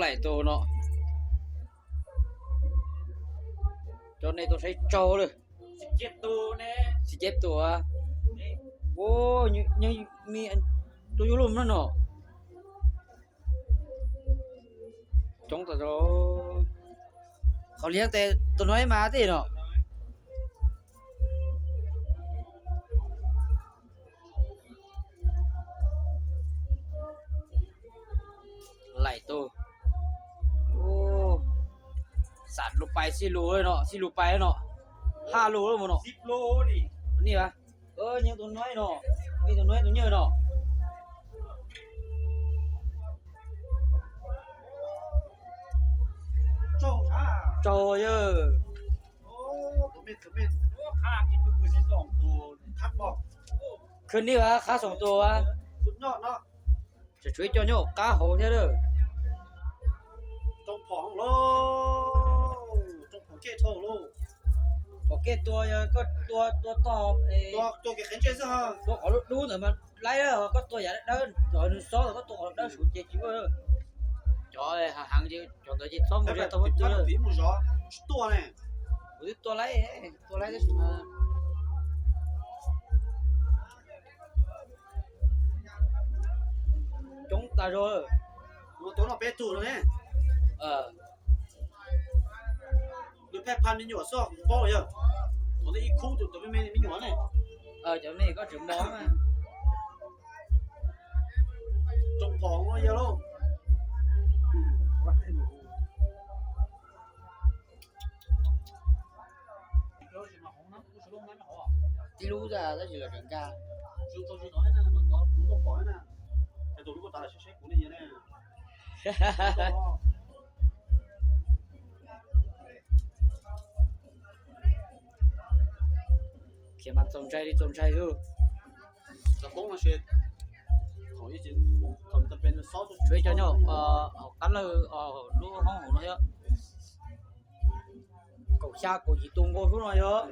Laim tus no, cov nej tuaj saib tsaug lawm. Tsis ceb tus, tuaj yuav luj no no. Coob tas, qhov liab tes tus no mas tij no. Laim tus, xam lus pais xij lus no, xij lus pais no, haj lus mus no. Ni, nyeej tus no no, nyeej tus no tus nyiaj no. Tsaug yawg. Khwv ni as, qab xoom tus as. Tseem tshuav ib co nyob qab hauv thiab lawm. Phom kej tua, yog koj tua, tua tog, tua qhov lub dub ntawd mas laib, koj tua yav dawb, nws xob los koj tua qhov dawb suav ces tsis ua. Cov heev, cov ntawd ces txhob mus, tau mus zov, tsis tuaj ne. Kuv twb tua laib, tua laib tab sis mas coob tas zog. Tus no peb tug no ne. Nws pheej pha me nyuam xwb, kuv paub yog. Thaum ntawd ib khub tus me me me nyuam ne. Cov me koj tseem mos mas. Tsoom phom no yog lauj. Tib lub tab sis los tseem nkag. Khiav mas txaus ntshai li txaus ntshai xwb. Tshuav ib co nyob hauv qab lawg, lub hoob hauv no thiab. Kaum xya kaum yim tus nkaus xwb no yog.